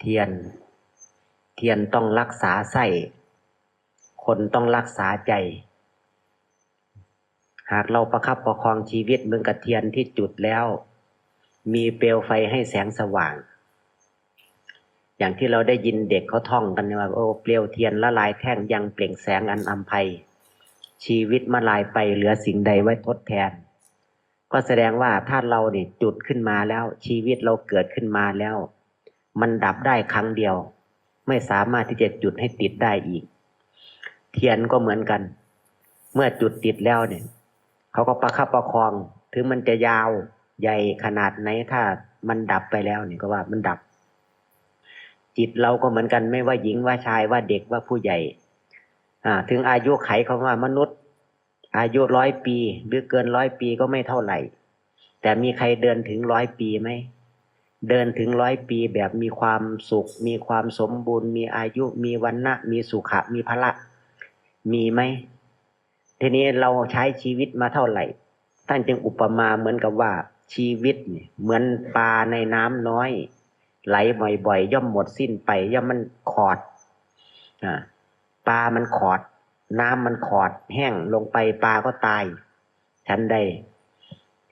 ທຽນ ທຽນຕ້ອງລັກສາໄສ້, ຄົນຕ້ອງລັກສາໃຈ. ຫາກເຮົາປະຄັບປະຄອງຊີວິດເໝືອນກັບທຽນທີ່ຈຸດແລ້ວ ມີເປວໄຟໃຫ້ແສງສະຫວ່າງ. ຢ່າງທີ່ເຮົາໄດ້ຍິນເດັກເຂົາທ່ອງກັນວ່າ ໂອ້ ເປລວທຽນລະຫຼາຍແທ່ງ ຍັງເປັ່ງແສງອັນອຳໄພ, ຊີວິດມາລາຍໄປ ເຫຼືອສິ່ງໃດໄວ້ທົດແທນ? ກໍສະແດງວ່າຖ້າເຮົານີ້ຈຸດຂຶ້ນມາແລ້ວ, ຊີວິດເຮົາເກີດຂຶ້ນມາແລ້ວ, ມັນດັບໄດ້ຄັ້ງດຽວ, ໄມ່ສາມາດທີ່ຈະຈຸດໃຫ້ຕິດໄດ້ອີກ. ທຽນກໍເໝືອນກັນ, ເມື່ອຈຸດຕິດແລ້ວນີ້ ເຂົາກໍປະຄັບປະຄອງ, ເຖິງມັນຈະຍາວໃຫຍ່ຂະໜາດໃດ, ຖ້າມັນດັບໄປແລ້ວນີ້ ກໍວ່າມັນດັບ. ຈິດເຮົາກໍເໝືອນກັນ, ໄມ່ວ່າຍິງວ່າຊາຍ, ວ່າເດັກວ່າຜູ້ໃຫຍ່, ອາ ເຖິງອາຍຸໄຂຂອງວ່າມະນຸດ ອາຍຸຮ້ອຍປີ ຫຼື ເກີນຮ້ອຍປີກໍໄມ່ເທົ່າໄຫຼ, ແຕ່ມີໃຄເດີນເຖິງຮ້ອຍປີໄໝ? ເດີນເຖິງຮ້ອຍປີແບບມີຄວາມສຸກ, ມີຄວາມສົມບູນ, ມີອາຍຸ, ມີວັນນະ, ມີສຸຂະ, ມີພະລະ, ມີໄໝ? ທີນີ້ເຮົາໃຊ້ຊີວິດມາເທົ່າໄຫຼ? ທ່ານຈຶ່ງອຸປະມາເໝືອນກັບວ່າ ຊີວິດນີ້ເໝືອນປາໃນນ້ຳນ້ອຍ ໄຫຼບ່ອຍໆ ຍ່ອມໝົດສິ້ນໄປ, ຍ່ອມມັນຂອດ, ອາ ປາມັນຂອດ, ນ້ຳມັນຂອດແຫ້ງລົງໄປ, ປາກໍຕາຍ. ສັນໃດ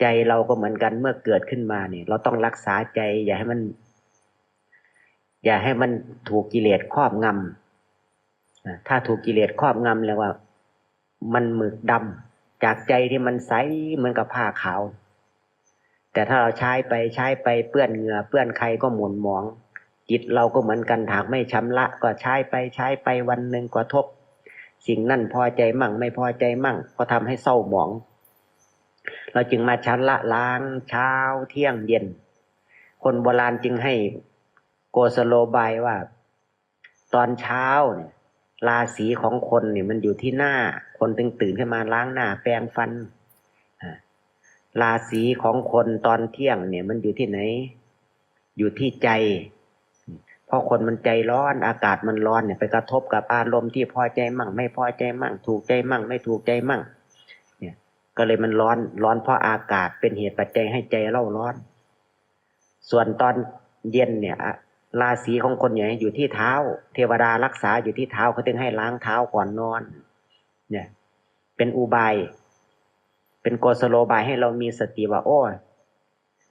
ໃຈເຮົາກໍເໝືອນກັນ, ເມື່ອເກີດຂຶ້ນມານີ້ ເຮົາຕ້ອງລັກສາໃຈ, ຢ່າໃຫ້ມັນ ຢ່າໃຫ້ມັນຖືກກິເລດຄອບງຳ. ອາ ຖ້າຖືກກິເລດຄອບງຳແລ້ວວ່າ ມັນມືດດຳ ຈາກໃຈທີ່ມັນໃສເໝືອນກັບຜ້າຂາວ. ແຕ່ຖ້າເຮົາໃຊ້ໄປ ໃຊ້ໄປ ເປື້ອນເຫື່ອເປື້ອນໄຄກໍໝູນໝອງ. ຈິດເຮົາກໍເໝືອນກັນ, ຫາກໄມ່ຊຳລະກໍໃຊ້ໄປ ໃຊ້ໄປ, ວັນໜຶ່ງກໍທົບສິ່ງນັ້ນ ພໍໃຈໝັ້ງ ໄມ່ພໍໃຈໝັ້ງ ກໍທຳໃຫ້ເສົ້າໝອງ. ເຮົາຈຶ່ງມາຊຳລະລ້າງເຊົ້າ ທ່ຽງ ເຢັນ. ຄົນໂບລານຈຶ່ງໃຫ້ກຸສະໂລບາຍວ່າ ຕອນເຊົ້ານີ້ ລາສີຂອງຄົນນີ້ມັນຢູ່ທີ່ໜ້າ, ຄົນຈຶ່ງຕື່ນຂຶ້ນມາລ້າງໜ້າແປງຟັນ. ອາ ລາສີຂອງຄົນຕອນທ່ຽງນີ້ມັນຢູ່ທີ່ໃນ? ຢູ່ທີ່ໃຈ. ເພາະຄົນມັນໃຈຮ້ອນ, ອາກາດມັນຮ້ອນນີ້ ໄປກະທົບກັບອາລົມທີ່ພໍໃຈໝັ້ງ ໄມ່ພໍໃຈໝັ້ງ ຖືກໃຈໝັ້ງ ໄມ່ຖືກໃຈໝັ້ງ ນີ້ ກໍເລີຍມັນຮ້ອນ, ຮ້ອນເພາະອາກາດເປັນເຫດປັດໄຈໃຫ້ໃຈເຮົາຮ້ອນ. ສ່ວນຕອນເຢັນນີ້ ອາ ລາສີຂອງຄົນນີ້ຢູ່ທີ່ເທົ້າ, ເທວະດາລັກສາຢູ່ທີ່ເທົ້າ, ເຂົາຈຶ່ງໃຫ້ລ້າງເທົ້າກ່ອນນອນ. ນີ້ເປັນອຸບາຍ, ເປັນກຸສະໂລບາຍໃຫ້ເຮົາມີສະຕິວ່າ ໂອ້ຍ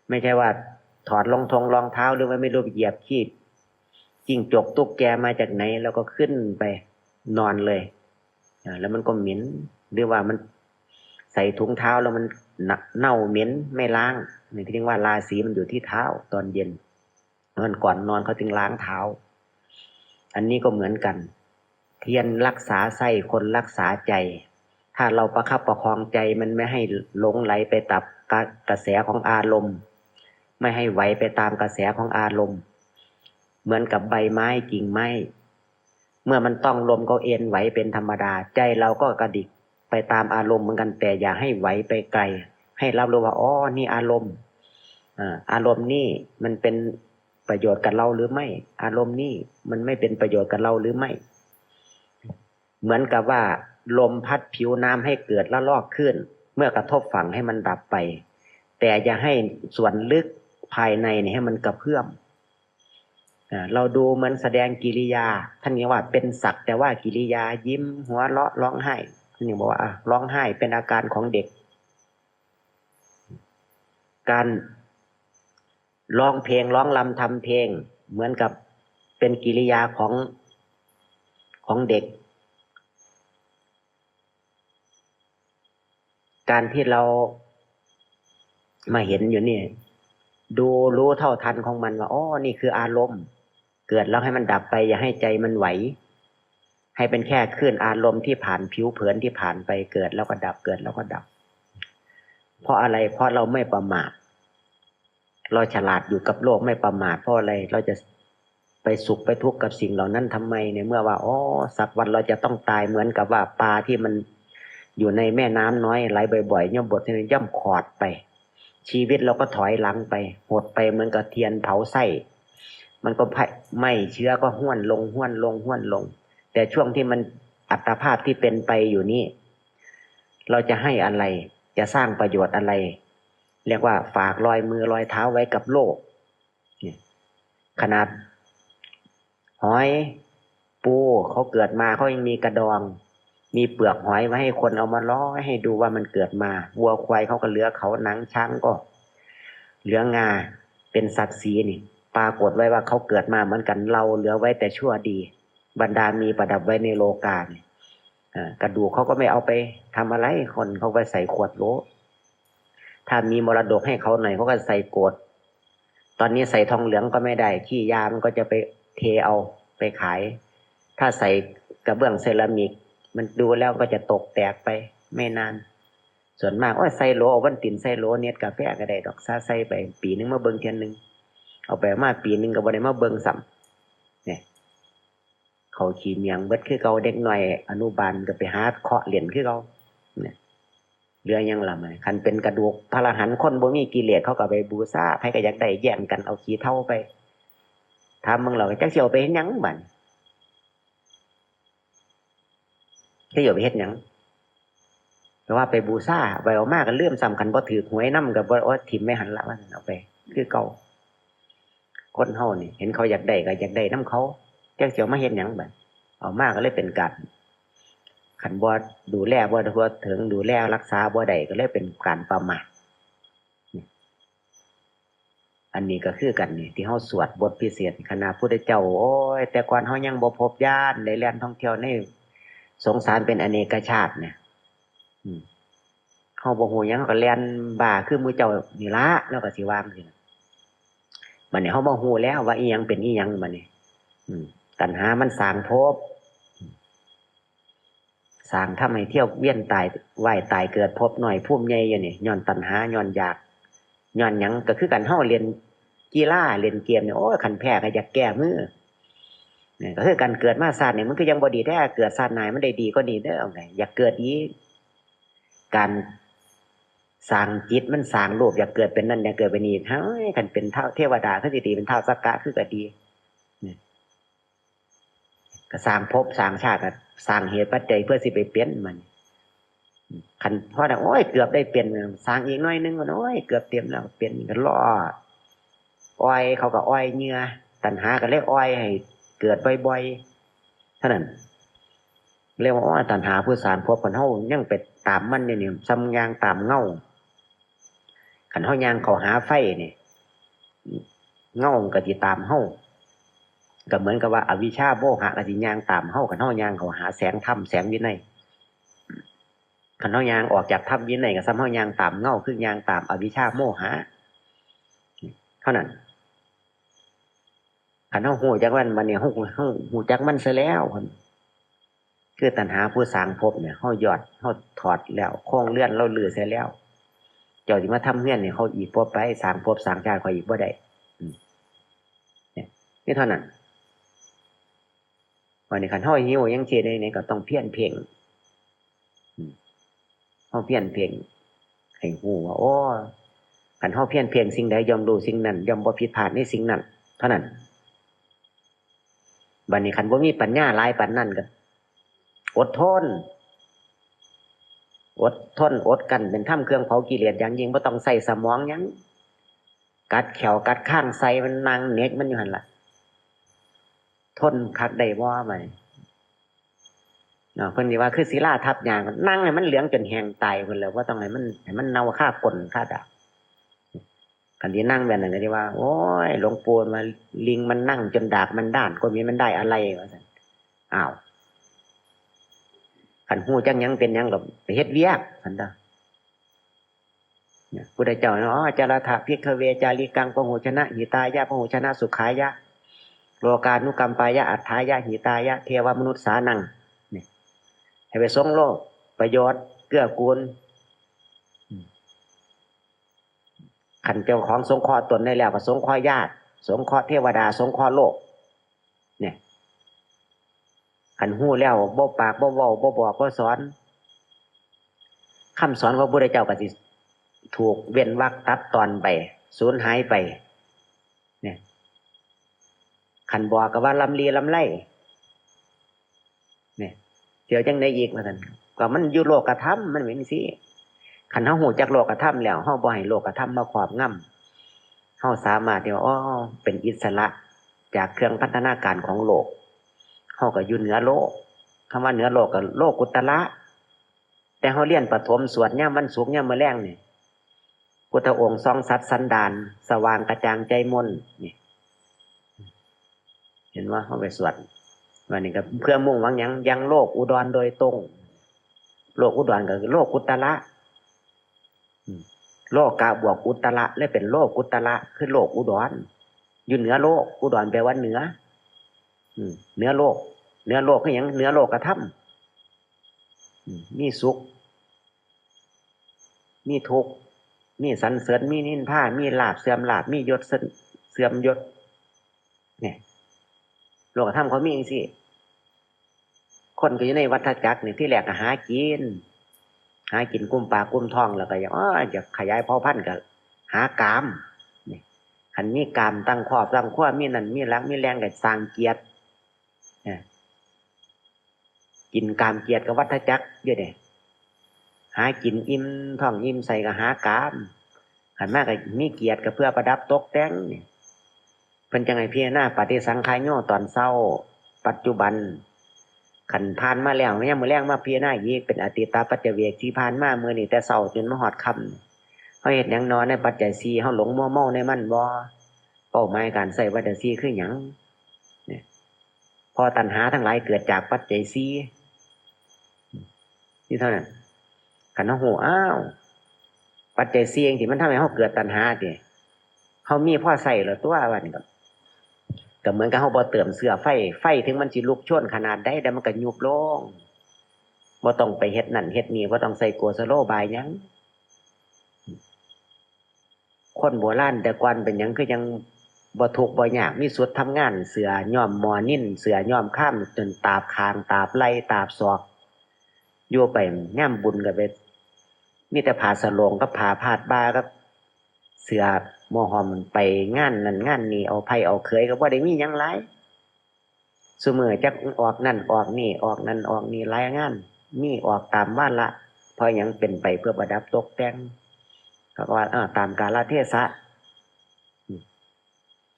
ໄມ່ໃຊ່ວ່າຖອດລອງທົງລອງເທົ້າ ຫຼືວ່າໄມ່ຮູ້ໄປຢຽບຂີ້ຈິ້ງຈົກຕຸກແກມາຈາກໃນ ແລ້ວກໍຂຶ້ນໄປນອນເລີຍ. ອາ ແລ້ວມັນກໍເໝັນ ຫຼືວ່າມັນໃສ່ຖົງເທົ້າແລ້ວມັນເນົ່າເໝັນ ໄມ່ລ້າງ. ນີ້ເຂົາເອີ້ນວ່າລາສີມັນຢູ່ທີ່ເທົ້າຕອນເຢັນ. ເພິ່ນກ່ອນນອນເຂົາຈຶ່ງລ້າງເທົ້າ. ອັນນີ້ກໍເໝືອນກັນ, ທຽນລັກສາໄສ້, ຄົນລັກສາໃຈ. ຖ້າເຮົາປະຄັບປະຄອງໃຈມັນໄມ່ໃຫ້ຫຼົງໄຫຼໄປຕາມກະ ກະແສຂອງອາລົມ, ໄມ່ໃຫ້ໄຫວໄປຕາມກະແສຂອງອາລົມ, ເໝືອນກັບໃບໄມ້, ກິ່ງໄມ້, ເມື່ອມັນຕ້ອງລົມກໍເອັນໄຫວເປັນທຳມະດາ, ໃຈເຮົາກໍກະດິກໄປຕາມອາລົມເໝືອນກັນ, ແຕ່ຢ່າໃຫ້ໄຫວໄປໄກ, ໃຫ້ຮັບຮູ້ວ່າ ອໍ ນີ້ອາລົມ, ອາ ອາລົມນີ້ມັນເປັນປະໂຫຍດກັບເຮົາຫຼືໄມ່? ອາລົມນີ້ມັນໄມ່ເປັນປະໂຫຍດກັບເຮົາຫຼືໄມ່? ເໝືອນກັບວ່າລົມພັດຜິວນ້ຳໃຫ້ເກີດລະລອກຄື້ນ, ເມື່ອກະທົບຝັ່ງໃຫ້ມັນດັບໄປ, ແຕ່ຢ່າໃຫ້ສ່ວນເລິກພາຍໃນນີ້ໃຫ້ມັນກະເພື່ອມ. ອາ ເຮົາດູເໝືອນສະແດງກິລິຍາ, ທ່ານຮຽກວ່າເປັນສັກແຕ່ວ່າກິລິຍາ, ຍິ້ມ, ຫົວເລາະ, ຮ້ອງໄຫ້. ທ່ານຍັງບອກວ່າ ອາ ຮ້ອງໄຫ້ເປັນອາການຂອງເດັກ. ການຮ້ອງເພງ, ຮ້ອງລຳທຳເພງ ເໝືອນກັບເປັນກິລິຍາຂອງ ຂອງເດັກ. ການທີ່ເຮົາມາເຫັນຢູ່ນີ້ ດູຮູ້ເທົ່າທັນຂອງມັນວ່າ ອໍ ນີ້ຄືອາລົມ, ເກີດແລ້ວໃຫ້ມັນດັບໄປ, ຢ່າໃຫ້ໃຈມັນໄຫວ, ໃຫ້ເປັນແຄ່ຄື້ນອາລົມທີ່ຜ່ານຜິວເຜີນ, ທີ່ຜ່ານໄປ, ເກີດແລ້ວກໍດັບ, ເກີດແລ້ວກໍດັບ. ເພາະອະໄລ? ເພາະເຮົາໄມ່ປະໝາດ. ເຮົາສະຫຼາດຢູ່ກັບໂລກ, ໄມ່ປະໝາດ. ເພາະອະໄລ? ເຮົາຈະໄປສຸກໄປທຸກກັບສິ່ງເຫຼົ່ານັ້ນທຳໄມ ໃນເມື່ອວ່າ ອໍ ສັກວັນເຮົາຈະຕ້ອງຕາຍ, ເໝືອນກັບວ່າປາທີ່ມັນຢູ່ໃນແມ່ນ້ຳນ້ອຍໄຫຼບ່ອຍໆ ຍ່ອມບົດ ຍ່ອມຂອດໄປ. ຊີວິດເຮົາກໍຖອຍຫຼັງໄປ, ຫົດໄປເໝືອນກັບທຽນເຜົາໄສ້, ມັນກໍໄໝ້, ເຊື້ອກໍຫ້ວນລົງ, ຫ້ວນລົງ, ຫ້ວນລົງ. ແຕ່ຊ່ວງທີ່ມັນອັດຕະພາບທີ່ເປັນໄປຢູ່ນີ້ ເຮົາຈະໃຫ້ອະໄລ? ຈະສ້າງປະໂຫຍດອະໄລ? ຮຽກວ່າຝາກລອຍມືລອຍເທົ້າໄວ້ກັບໂລກ. ນີ້ ຂະໜາດ หอย ปู เขาเกิดมาเขายังมีกระดอง มีเปลือกหอยไว้ให้คนเอามาล้อให้ดูว่ามันเกิดมา วัวควายเขาก็เหลือเขา หนังช้างก็เหลืองา เป็นศักดิ์ศรีนี่ ปรากฏไว้ว่าเขาเกิดมาเหมือนกัน เราเหลือไว้แต่ชั่วดี บรรดามีประดับไว้ในโลกานี่ เอ่อกระดูกเขาก็ไม่เอาไปทำอะไร คนเขาไปใส่ขวดโหล ถ้ามีมรดกให้เขาหน่อย เขาก็ใส่โกด ตอนนี้ใส่ทองเหลืองก็ไม่ได้ ขี้ยามันก็จะไปเทเอา ไปขาย ถ้าใส่กระเบื้องเซรามิก มันดูแล้วก็จะตกแตกไป ไม่นาน ส่วนมาก โอ๊ย ใส่โหล เอาวันตินใส่โหล เน็ดกาแฟก็ได้ดอก ซะใส่ไป ปีหนึ่งมาเบิ่งเทื่อหนึ่ง เอาไปมาปีหนึ่งก็บ่ได้มาเบิ่งซ้ำ เนี่ย เขาขี้เมียงเบิดคือเก่า เด็กน้อยอนุบาลก็ไปหาเคาะเล่นคือเก่า เนี่ย เหลือหยังล่ะ คันเป็นกระดูกพระอรหันต์ คนบ่มีกิเลส เขาก็ไปบูชา ไผก็อยากได้ แย่งกันเอาขี้เถ้าไป ถามเบิ่งแล้ว จักสิเอาไปเฮ็ดหยังบัดนี้ สิเอาไปเฮ็ดหยัง แต่ว่าไปบูชา ไปเอามาก็ลืมซ้ำ คันบ่ถืกหวยนำก็บ่ โอ๊ย ถิ่มไว้หั่นละ ว่าซั่น เอาไปคือเก่า คนเฮานี่ เห็นเขาอยากได้ก็อยากได้นำเขา จักสิเอามาเฮ็ดหยังบัด เอามาก็เลยเป็นการ คันบ่ดูแลบ่ทั่วถึง ดูแลรักษาบ่ได้ ก็เลยเป็นการประมาท อันนี้ก็คือกันนี่ ที่เฮาสวดบทพิเศษ ขนาดพุทธเจ้า โอ้ย แต่ก่อนเฮายังบ่พบญาณ ได้แล่นท่องเที่ยวในสงสารเป็นอเนกชาติเนี่ย อืม เฮาบ่ฮู้หยัง เฮาก็แล่นบ้าคือหมู่เจ้านี่ละ ลาวก็สิว่าจั่งซี้นะ บัดนี้เฮามาฮู้แล้วว่าอิหยังเป็นอิหยังบัดนี้ อืม ตัณหามันสร้างภพ สร้างทำให้เที่ยวเวียนตาย ว่ายตายเกิด ภพน้อยภูมิใหญ่อยู่นี่ ย้อนตัณหา ย้อนอยาก ย้อนหยัง ก็คือกัน เฮาเล่นกีฬา เล่นเกมนี่ โอ้ย คันแพ้ก็อยากแก้มือ นี่ก็คือกัน เกิดมาชาตินี้มันคือยังบ่ดีแท้ เกิดชาติหน้าให้มันได้ดีกว่านี้เด้อ เอาไง อยากเกิดอีก การสร้างจิตมันสร้างรูป อยากเกิดเป็นนั่น อยากเกิดเป็นนี่ เฮ้ย คันเป็นท้าวเทวดา คือสิดีเป็นท้าวสักกะ คือก็ดี นี่ ก็สร้างภพสร้างชาติ ก็สร้างเหตุปัจจัยเพื่อสิไปเป็นมัน คันพอได้ โอ้ย เกือบได้เป็น สร้างอีกหน่อยหนึ่ง โอ้ย เกือบเต็มแล้ว เป็น ก็รอ อ่อย เขาก็อ่อยเหยื่อ ตัณหาก็เลยอ่อยให้เกิดบ่อยๆ เท่านั้น เรียกว่า โอ้ย ตัณหาผู้สร้างภพ คันเฮายังไปตามมันอยู่นี่ ส่ำย่างตามเงา คันเฮาย่างเข้าหาไฟนี่ เงามันก็สิตามเฮา ก็เหมือนกับว่าอวิชชาโมหะก็สิย่างตามเฮา คันเฮาย่างเข้าหาแสงธรรม แสงวินัย คันเฮาย่างออกจากธรรมวินัย ก็ส่ำเฮาย่างตามเงา คือย่างตามอวิชชาโมหะ เท่านั้น คันเฮาฮู้จักมัน บัดนี้เฮา เฮาฮู้จักมันซะแล้ว คือตัณหาผู้สร้างภพเนี่ย เฮายอด เฮาถอดแล้ว โครงเรือนลาวรื้อเสียแล้ว เจ้าสิมาทำเฮือนให้เขาอีกบ่ไป สร้างภพสร้างชาติข้อยอีกบ่ได้ อืม เนี่ย มีเท่านั้น บัดนี้คันเฮาหิวจั่งซี้นี่ นี่ก็ต้องเพียรเพ่ง อืม เฮาเพียรเพ่งให้ฮู้ว่า โอ้ คันเฮาเพียรเพ่งสิ่งใด ย่อมรู้สิ่งนั้น ย่อมบ่ผิดพลาดในสิ่งนั้น เท่านั้น บัดนี้คันบ่มีปัญญาหลายปานนั้นก็อดทน อดทน อดกลั้น เป็นธรรมเครื่องเผากิเลสอย่างยิ่ง บ่ต้องใช้สมองหยัง กัดแข้วกัดคางใส่มัน นั่งเน็กมันอยู่หั่นล่ะ ทนคักได้บ่บัดนี้ เนาะ เพิ่นสิว่าคือศิลาทับหญ้า นั่งให้มันเหลืองจนแห้งตายพุ้นแหล้ว บ่ต้องให้มัน ให้มันเน่าคาก้นคาดาก คันสินั่งแบบนั้นก็สิว่า โอ๊ย หลวงปู่ว่า "ลิงมันนั่งจนดากมันด้าน ก็มีมันได้อะไร" ว่าซั่น อ้าว คันฮู้จักหยังเป็นหยังก็ไปเฮ็ดเวียก ซั่นเด้อ เนี่ย พุทธเจ้าเนาะ "จารัตถะ ภิกขเว จาริกัง ปะโหชนะหิตายะ ปะโหชนะสุขายะ โลกานุกัมปายะ อัฏฐายะ หิตายะ เทวมนุสสานัง" นี่ ให้ไปสงโลกประโยชน์ เกื้อกูล อืม คันเจ้าของสงเคราะห์ตนได้แล้ว ก็สงเคราะห์ญาติ สงเคราะห์เทวดา สงเคราะห์โลก เนี่ย คันฮู้แล้ว บ่ปาก บ่เว้า บ่บอก บ่สอน คำสอนของพระพุทธเจ้าก็สิถูกเว้นวรรคตัดตอนไป สูญหายไป เนี่ย คันบอกก็ว่าลำลีลำไร เนี่ย เดี๋ยวจั่งใด๋อีก ว่าซั่น ก็มันอยู่โลกธรรม มันเป็นจั่งซี้ คันเฮาฮู้จักโลกธรรมแล้ว เฮาบ่ให้โลกธรรมมาครอบงำ เฮาสามารถที่ว่า อ้อ เป็นอิสระ ຈາກເຄື່ອງພັນທະນາການຂອງໂລກ. ເຮົາກໍຢູ່ເໜືອໂລກ. ຄຳວ່າເໜືອໂລກກໍໂລກຸດຕະລະ. ແຕ່ເຮົາຮຽນປະຖົມສວດຍາມວັນສຸກ ຍາມມື້ແລງນີ້ ພຸດທະອົງສ່ອງສັດສັນດານ ສະຫວ່າງກະຈ່າງໃຈມົນນີ້ ເຫັນບໍ່? ເຮົາໄປສວດ ບາດນີ້ກໍເພື່ອມຸ່ງຫວັງຫຍັງ? ຍັງໂລກອຸດອນໂດຍຕົງ. ໂລກອຸດອນກໍຄືໂລກຸດຕະລະ. ອືມ ໂລກະບວກອຸດຕະລະ ເລີຍເປັນໂລກຸດຕະລະ ຄືໂລກອຸດອນ ຢູ່ເໜືອໂລກ. ອຸດອນແປວ່າເໜືອ. ອືມ ເໜືອໂລກ. ເໜືອໂລກຄືຫຍັງ? ເໜືອໂລກະທຳ. ອືມ ມີສຸກ ມີທຸກ ມີສັນເສີນ ມີນິນທາ ມີລາບເສື່ອມລາບ ມີຍົດເສື່ອມ ເສື່ອມຍົດ. ນີ້ ໂລກະທຳເຂົາມີຈັ່ງຊີ້. ຄົນກໍຢູ່ໃນວັດທະຈັກນີ້ ທີແລກກໍຫາກິນ ຫາກິນກຸມປາກກຸມທ້ອງ ແລ້ວກໍຢາກ ອາ ຢາກຂະຫຍາຍເຜົ່າພັນ ກໍຫາກາມ. ນີ້ ຄັນມີກາມຕັ້ງຄອບຕັ້ງຄົວ ມີນັ້ນມີຫຼັກມີແຫຼ່ງ ກໍສ້າງກຽດ. ເອີ ກິນກາມກຽດກັບວັດທະຈັກຢູ່ເດ້. ຫາກິນອີ່ມທ້ອງອີ່ມໄສ້ກໍຫາກາມ. ຄັນມາກໍມີກຽດກໍເພື່ອປະດັບຕົກແຕ່ງ. ເພິ່ນຈັ່ງໃຫ້ພິຈາລະນາປະຕິສັງຂາໂຍຕອນເຊົ້າ ປັດຈຸບັນ. ຄັນຜ່ານມາແລ້ວ ຍາມມື້ແລງມາພິຈາລະນາອີກ ເປັນອະຕິດຕະປັດຈະເວກທີ່ຜ່ານມາ ມື້ນີ້ແຕ່ເຊົ້າຈົນມາຮອດຄ່ຳ. ເຮົາເຮັດຫຍັງນໍໃນປັດໄຈສີ່? ເຮົາຫຼົງມົວເມົາໃນມັນບໍ່? ເປົ້າໝາຍການໃຊ້ປັດໄຈສີ່ຄືຫຍັງ? ນີ້ ເພາະຕັນຫາທັງຫຼາຍເກີດຈາກປັດໄຈສີ່ ນີ້ເທົ່ານັ້ນ. ຄັນເຮົາຮູ້ ອ້າວ ປັດໄຈສີ່ເອງທີ່ມັນທຳໃຫ້ເຮົາເກີດຕັນຫາຕິ ເຮົາມີພໍໃຊ້ແລ້ວຕົວະ ວ່ານີ້ກໍ ກໍເໝືອນກັບເຮົາບໍ່ເຕີມເຊື້ອໄຟ ໄຟເຖິງມັນຊິລຸກໂຊນຂະໜາດໃດ ແຕ່ມັນກໍຍຸບລົງ. ບໍ່ຕ້ອງໄປເຮັດນັ້ນເຮັດນີ້ ບໍ່ຕ້ອງໃສ່ກຸສະໂລບາຍຫຍັງ. ຄົນໂບລານແຕ່ກ່ອນເປັນຫຍັງຄືຍັງບໍ່ທຸກບໍ່ຍາກ ມີສຸດທຳງານ ເສື້ອຍ້ອມໝໍ້ນິນ ເສື້ອຍ້ອມຄາມ ຈົນຕາບຂ້າງ ຕາບໄຫຼ່ ຕາບສອກ ຢູ່ໄປຍາມບຸນກໍໄປ ມີແຕ່ຜ້າສະໂຫຼງກັບຜ້າພາດບ່າກັບເສື້ອໝໍ້ຫ້ອມ ໄປງານນັ້ນງານນີ້ ເອົາໃຜເອົາເຂີຍ ກໍບໍ່ໄດ້ມີຫຍັງຫຼາຍ. ຊຸມື້ຈັກອອກນັ້ນອອກນີ້ ອອກນັ້ນອອກນີ້ ຫຼາຍງານ ມີອອກຕາມວາລະ ເພາະຫຍັງ? ເປັນໄປເພື່ອປະດັບຕົກແຕ່ງ ເຂົາກໍວ່າ ເອີ ຕາມກາລະເທສະ ອືມ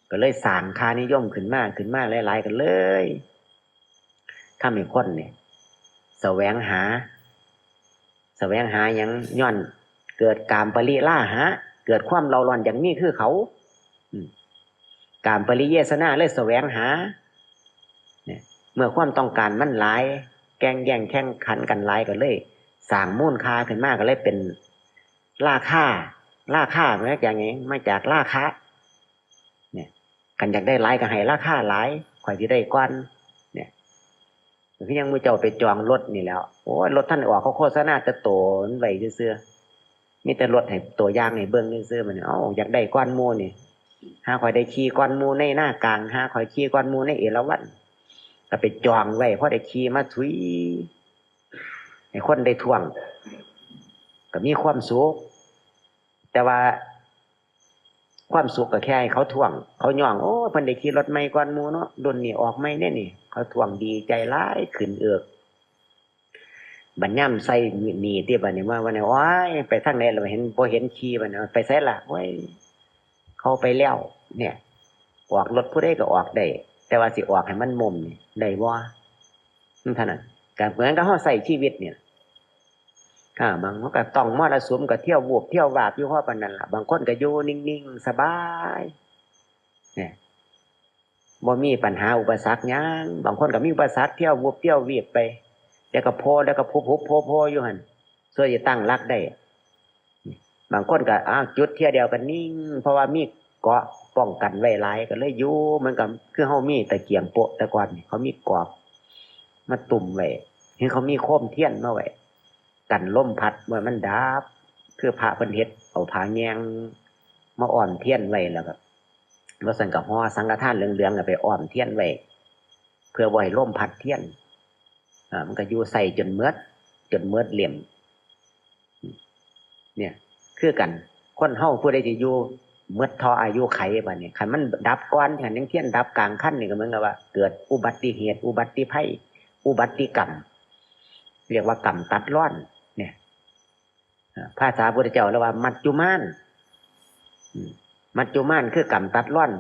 ກໍເລີຍສ້າງຄ່ານິຍົມຂຶ້ນມາ ຂຶ້ນມາຫຼາຍໆ ກໍເລີຍ ທຳໃຫ້ຄົນນີ້ສະແຫວງຫາ ສະແຫວງຫາຫຍັງ? ຍ້ອນເກີດກາມປະລິລາຫະ ເກີດຄວາມເລົ່າຮ້ອນຢາກມີຄືເຂົາ. ອືມ ກາມປະລິເຍສະນາເລີຍສະແຫວງຫາ ເມື່ອຄວາມຕ້ອງການມັນຫຼາຍ ແກ່ງແຍ່ງແຂ່ງຂັນກັນຫຼາຍ ກໍເລີຍສ້າງມູນຄ່າຂຶ້ນມາ ກໍເລີຍເປັນລາຄາ. ລາຄາມາຈາກຫຍັງ? ມາຈາກລາຄະ. ນີ້ ຄັນຢາກໄດ້ຫຼາຍກໍໃຫ້ລາຄາຫຼາຍ ຂ້ອຍຊິໄດ້ກ່ອນ. ນີ້ ຄືຍັງໝູ່ເຈົ້າໄປຈອງລົດນີ້ແຫຼ້ວ ໂອ້ຍ ລົດທັນອອກ ເຂົາໂຄສະນາແຕ່ໂຕມັນໄວ້ຊື່ໆ ມີແຕ່ລົດໃຫ້ໂຕຢ່າງໃຫ້ເບິ່ງຊື່ໆ. ບັດນີ້ ເອົ້າ ຢາກໄດ້ກ່ອນໝູ່ນີ້ ຫາຂ້ອຍໄດ້ຂີ່ກ່ອນໝູ່ໃນນາກາງ ຫາຂ້ອຍຂີ່ກ່ອນໝູ່ໃນເອລາວັນ ກໍໄປຈອງໄວ້ ພໍໄດ້ຂີ່ມາທຸຍໃຫ້ຄົນໄດ້ທ້ວງ ກໍມີຄວາມສຸກ. ແຕ່ວ່າຄວາມສຸກກໍແຄ່ໃຫ້ເຂົາທ້ວງ ເຂົາຍ້ອງ ໂອ້ ເພິ່ນໄດ້ຂີ່ລົດໃໝ່ກ່ອນໝູ່ເນາະ ລຸ້ນນີ້ອອກໃໝ່ເດ້ນີ້ ເຂົາທ້ວງດີໃຈຫຼາຍ ຂຶ້ນເອິກ. ບັດຍາມໃຊ້ໜີ້ຕິ ບັດນີ້ມາ ບັດນີ້ ໂອ້ຍ ໄປທາງໃດລະ ເຫັນ ບໍ່ເຫັນຂີ່ ບັດນີ້ ໄປໃສລະ? ໂອ້ຍ ເຂົາໄປແລ້ວ. ເນ່ຍ ອອກລົດຜູ້ໃດກໍອອກໄດ້ ແຕ່ວ່າຊິອອກໃຫ້ມັນມົ້ມນີ້ໄດ້ບໍ່? ມັນເທົ່ານັ້ນ ກໍເໝືອນກັບເຮົາໃຊ້ຊີວິດນີ້ລະ ອາ ບາງຄົນກໍຕ້ອງມໍລະສຸມ ກໍທ່ຽວວູບທ່ຽວວາບຢູ່ພໍປານນັ້ນລະ ບາງຄົນກໍຢູ່ນິ່ງໆ ສະບາຍ ເນ່ຍ ບໍ່ມີບັນຫາອຸປະສັກຫຍັງ. ບາງຄົນກໍມີອຸປະສັກ ທ່ຽວວູບທ່ຽວວາບໄປ ແລ້ວກໍໂພ ແລ້ວກໍຜຸບໆໂພໆຢູ່ຫັ້ນ ສ່ວນຊິຕັ້ງຫຼັກໄດ້. ບາງຄົນກໍ ອ້າວ ຈຸດເທື່ອດຽວກໍນິ່ງ ເພາະວ່າມີເກາະປ້ອງກັນໄວ້ຫຼາຍ ກໍເລີຍຢູ່. ມັນກໍຄືເຮົາມີຕະກຽງໂປະ ແຕ່ກ່ອນນີ້ ເຂົາມີກອບມາຕຸ້ມໄວ້ ເຫັນເຂົາມີໂຄມທຽນມາໄວ້ ກັນລົມພັດບໍ່ໃຫ້ມັນດັບ ຄືພະເພິ່ນເຮັດເອົາຜ້າແຍງມາອ້ອມທຽນໄວ້ ແລ້ວກໍບໍ່ຊັ້ນກໍຫໍ່ສັງຄະທານເຫຼືອງໆ ເອົາໄປອ້ອມທຽນໄວ້ ເພື່ອບໍ່ໃຫ້ລົມພັດທຽນ. ອາ ມັນກໍຢູ່ໃຊ້ຈົນໝົດ ຈົນໝົດເຫຼັ້ມ. ເນ່ຍ ຄືກັນ ຄົນເຮົາຜູ້ໃດຊິຢູ່ໝົດເທົ່າອາຍຸໄຂ ບາດນີ້ ຄັນມັນດັບກ່ອນ ຄັນຍັງທຽນດັບກາງຄັນນີ້ ກໍເໝືອນກັບວ່າເກີດອຸບັດຕິເຫດ ອຸບັດຕິໄພ ອຸບັດຕິກຳ ເອີ້ນວ່າກຳຕັດລອນ. ເນ່ຍ ອາ ພາສາພຸດທະເຈົ້າເອີ້ນວ່າມັດຈຸມານ. ອືມ ມັດຈຸມານຄືກຳຕັດລອນ.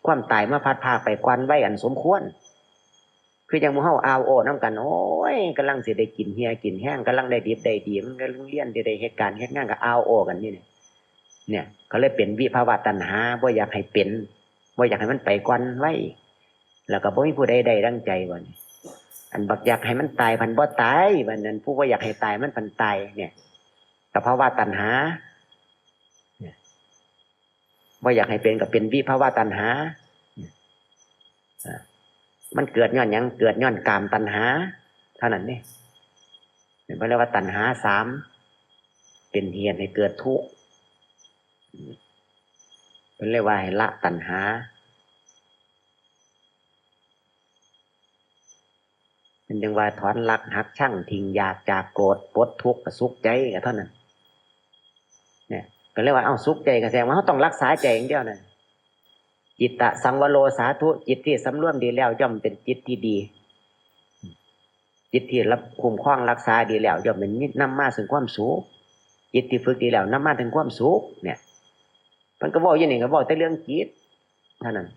ຄວາມຕາຍມາພັດພາກໄປກ່ອນໄວອັນສົມຄວນ. ຄືຈັ່ງໝູ່ເຮົາອ້າວໂອ້ນຳກັນ ໂອ້ຍ ກຳລັງຊິໄດ້ກິນເຫື່ອກິນແຮງ ກຳລັງໄດ້ດິບໄດ້ດີ ມັນກຳລັງຮຽນ ຊິໄດ້ເຮັດການເຮັດງານ ກໍອ້າວໂອ້ກັນຢູ່ນີ້. ເນຍ ກໍເລີຍເປັນວິພະວະຕັນຫາ ບໍ່ຢາກໃຫ້ເປັນ ບໍ່ຢາກໃຫ້ມັນໄປກ່ອນໄວ ແລ້ວກໍບໍ່ມີຜູ້ໃດໄດ້ດັ່ງໃຈ ບັດນີ້ ອັນບັກຢາກໃຫ້ມັນຕາຍພັນບໍ່ຕາຍ ບັດນັ້ນ ຜູ້ບໍ່ຢາກໃຫ້ຕາຍມັນພັນຕາຍ ເນຍ ກະພະວະຕັນຫາ ເນຍ ບໍ່ຢາກໃຫ້ເປັນກໍເປັນວິພະວະຕັນຫາ. ອາ ມັນເກີດຍ້ອນຫຍັງ? ເກີດຍ້ອນກາມຕັນຫາເທົ່ານັ້ນເດ້. ເພິ່ນເອີ້ນວ່າຕັນຫາສາມ ເປັນເຫດໃຫ້ເກີດທຸກ. ເພິ່ນເລີຍວ່າໃຫ້ລະຕັນຫາ. ເພິ່ນຈຶ່ງວ່າຖອນລັກຫັກຊັງ ຖິ້ມຢາກຈາກໂກດ ປົດທຸກກະສຸກໃຈ ກະເທົ່ານັ້ນ. ເນຍ ກໍເລີຍວ່າ ເອົ້າ ສຸກໃຈກະແສດງວ່າເຮົາຕ້ອງລັກສາໃຈຢ່າງດຽວນະ. ຈິດຕະສັງວະໂລ ສາທຸ ຈິດທີ່ສຳລວມດີແລ້ວ ຍ່ອມເປັນຈິດທີ່ດີ. ຈິດທີ່ຮັບ ຄຸ້ມຄອງຮັກສາດີແລ້ວ ຍ່ອມເປັນ ນຳມາເຊິ່ງຄວາມສຸກ. ຈິດທີ່ຝຶກດີແລ້ວ ນຳມາເຖິງຄວາມສຸກ. ເນຍ ເພິ່ນກໍເວົ້າຢູ່ນີ້ ກໍເວົ້າແຕ່ເລື່ອງຈິດເທົ່ານັ້ນ.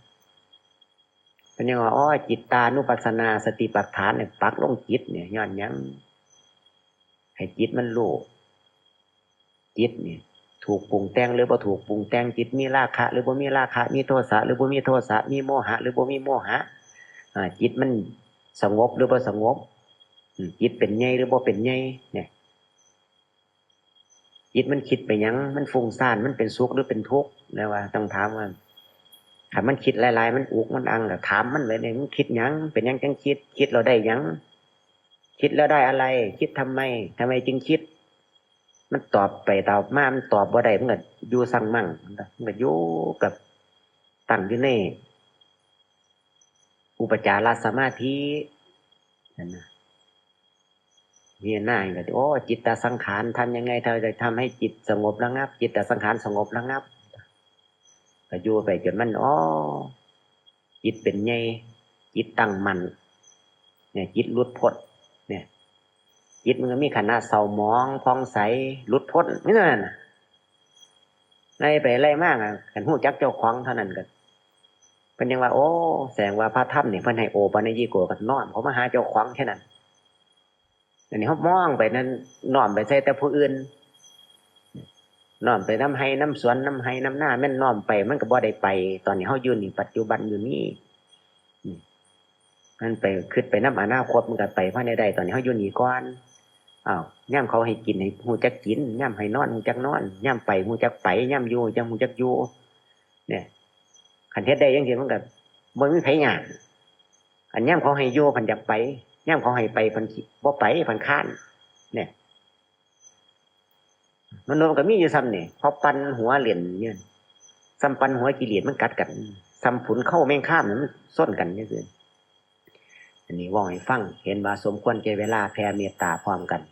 ເພິ່ນຍັງວ່າ ອໍ ຈິດຕານຸປັດສະນາ ສະຕິປັດຖານ ນີ້ປັກລົງຈິດນີ້ ຍ້ອນຫຍັງ? ໃຫ້ຈິດມັນຮູ້ ຈິດນີ້ຖືກປຸງແຕ່ງ ຫຼື ບໍ່ຖືກປຸງແຕ່ງ, ຈິດມີລາຄະ ຫຼື ບໍ່ມີລາຄະ, ມີໂທສະ ຫຼື ບໍ່ມີໂທສະ, ມີໂມຫະ ຫຼື ບໍ່ມີໂມຫະ, ອາ ຈິດມັນສະຫງົບ ຫຼື ບໍ່ສະຫງົບ, ອາ ຈິດເປັນໃຫຍ່ ຫຼື ບໍ່ເປັນໃຫຍ່ ນີ້. ຈິດມັນຄິດໄປຫຍັງ? ມັນຟຸ້ງຊານ ມັນເປັນສຸກ ຫຼື ເປັນທຸກ? ແລ້ວວ່າຕ້ອງຖາມວ່າ ຄັນມັນຄິດຫຼາຍໆ ມັນອຸກ ມັນອັ່ງ ກໍຖາມມັນໄວ້ເດ້ ມັນຄິດຫຍັງ? ເປັນຫຍັງຈັ່ງຄິດ? ຄິດແລ້ວໄດ້ຫຍັງ? ຄິດแล้วได้อะไร? คิดทำไม? ทำไมจึงคิด? ມັນຕອບໄປຕອບມາ ມັນຕອບບໍ່ໄດ້ ມັນກໍຢູ່ຊັງມັ່ງ ມັນກໍຢູ່ກັບ ຕັ້ງຢູ່ໃນອຸປະຈາລະສະມາທິ ຫັ້ນນະ. ພິຈາລະນາກໍ ໂອ້ จิตสังขาร ทำยังไง เราจะทำให้จิตสงบระงับ จิตสังขารสงบระงับ ກໍຢູ່ໄປຈົນມັນ ອໍ ຈິດເປັນໃຫຍ່ ຈິດຕັ້ງໝັ້ນ ເນຍ ຈິດຫຼຸດພົ້ນ ເນຍ ຈິດມັນກໍມີຂະນະເສົ້າໝອງ ຜ່ອງໃສ ຫຼຸດພົ້ນ ມີເທົ່ານັ້ນນະ. ໄລ່ໄປໄລ່ມາ ຄັນຮູ້ຈັກເຈົ້າຂອງເທົ່ານັ້ນກໍ ເພິ່ນຍັງວ່າ ໂອ້ ແສດງວ່າພະທຳນີ້ເພິ່ນໃຫ້ໂອປະນະຍິໂກ ກໍນ້ອມເຂົ້າມາຫາເຈົ້າຂອງແຄ່ນັ້ນ. ອັນນີ້ເຮົາມອງໄປນັ້ນ ນ້ອມໄປໃສ່ແຕ່ຜູ້ອື່ນ ນ້ອມໄປນຳໄຮ່ນຳສວນ ນຳໄຮ່ນຳນາ ແມ່ນນ້ອມໄປ ມັນກໍບໍ່ໄດ້ໄປ. ຕອນນີ້ເຮົາຢູ່ນີ້ ປັດຈຸບັນຢູ່ນີ້ ອືມ ມັນໄປ ຄິດໄປນຳອະນາຄົດ ມັນກໍໄປບໍ່ໄດ້. ຕອນນີ້ເຮົາຢູ່ນີ້ກ່ອນ. ອ້າວ ຍາມເຂົາໃຫ້ກິນ ໃຫ້ຮູ້ຈັກກິນ, ຍາມໃຫ້ນອນ ຮູ້ຈັກນອນ, ຍາມໄປ ຮູ້ຈັກໄປ, ຍາມຢູ່ ຈັ່ງຮູ້ຈັກຢູ່ ເນຍ. ຄັນເຮັດໄດ້ຈັ່ງຊີ້ ມັນກໍບໍ່ມີໃຜຍາກ. ອັນຍາມເຂົາໃຫ້ຢູ່ ພັນຢາກໄປ, ຍາມເຂົາໃຫ້ໄປ ພັນບໍ່ໄປ ພັນຄ້ານ ເນຍ. ມະໂນມັນກໍມີຢູ່ສ່ຳນີ້ ພໍປັ່ນຫົວຫຼິ້ນຢູ່ ສ່ຳປັ່ນຫົວກິເລດມັນກັດກັນ ສ່ຳຝຸ່ນເຄົ້າແມງຄາມມັນຊົນກັນຊື່ໆ. ອັນນີ້ເວົ້າໃຫ້ຟັງ ເຫັນວ່າສົມຄວນແກ່ເວລາ ແຜ່ເມດຕາພ້ອມກັນ.